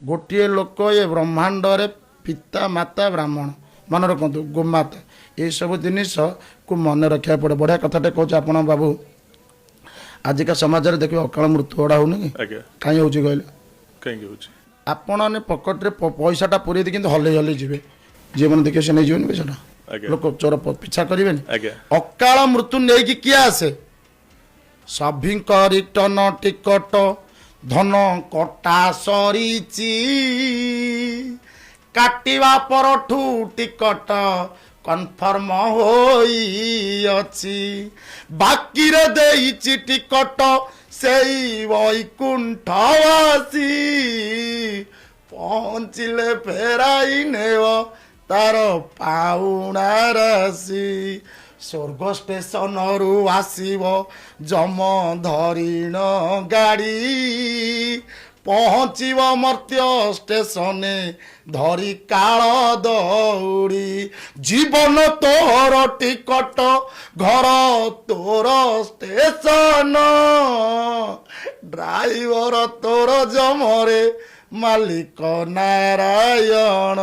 ଗୋଟିଏ ଲୋକ ଏ ବ୍ରହ୍ମାଣ୍ଡରେ ପିତା ମାତା ବ୍ରାହ୍ମଣ, ମନେ ରଖନ୍ତୁ, ଗୋମାତା, ଏଇସବୁ ଜିନିଷକୁ ମନେ ରଖିବାକୁ ପଡ଼େ। ବଢ଼ିଆ କଥାଟେ କହୁଛି ଆପଣ ବାବୁ। ଆଜିକା ସମାଜରେ ଦେଖିବେ, ଅକାଳ ମୃତ୍ୟୁ ଗୁଡ଼ା ହଉନି କି? ଆଜ୍ଞା। କାହିଁ ହେଉଛି କହିଲେ? କାହିଁକି ହେଉଛି? ଆପଣ ମାନେ ପକେଟରେ ପଇସାଟା ପୁରେଇ ଦେଇକି କିନ୍ତୁ ହଲେଇ ହଲେଇ ଯିବେ। ଯିଏ ମାନେ ଦେଖିବେ, ସେ ନେଇଯିବେନି ପଇସାଟା? ଆଜ୍ଞା। ଲୋକ ଚୋର ପିଛା କରିବେନି? ଆଜ୍ଞା। ଅକାଳ ମୃତ୍ୟୁ ନେଇକି କିଏ ଆସେ? ସଭିଙ୍କ ରିଟର୍ନ ଟିକଟ ଧନ କଟା ସରିଛି, କାଟିବା ପରଠୁ ଟିକଟ କନଫର୍ମ ହୋଇଅଛି। ବାକିରେ ଦେଇଛି ଟିକଟ ସେଇ ବୈକୁଣ୍ଠବାସୀ, ପହଞ୍ଚିଲେ ଫେରାଇ ନେବ ତାର ପାଉଣା ରାଶି। ସ୍ୱର୍ଗ ଷ୍ଟେସନରୁ ଆସିବ ଯମ ଧରିଣ ଗାଡ଼ି, ପହଞ୍ଚିବ ମର୍ତ୍ତ୍ୟ ଷ୍ଟେସନେ ଧରି କାଳ ଦଉଡ଼ି। ଜୀବନ ତୋର ଟିକଟ, ଘର ତୋର ଷ୍ଟେସନ, ଡ୍ରାଇଭର ତୋର ଜମରେ, ମାଲିକ ନାରାୟଣ।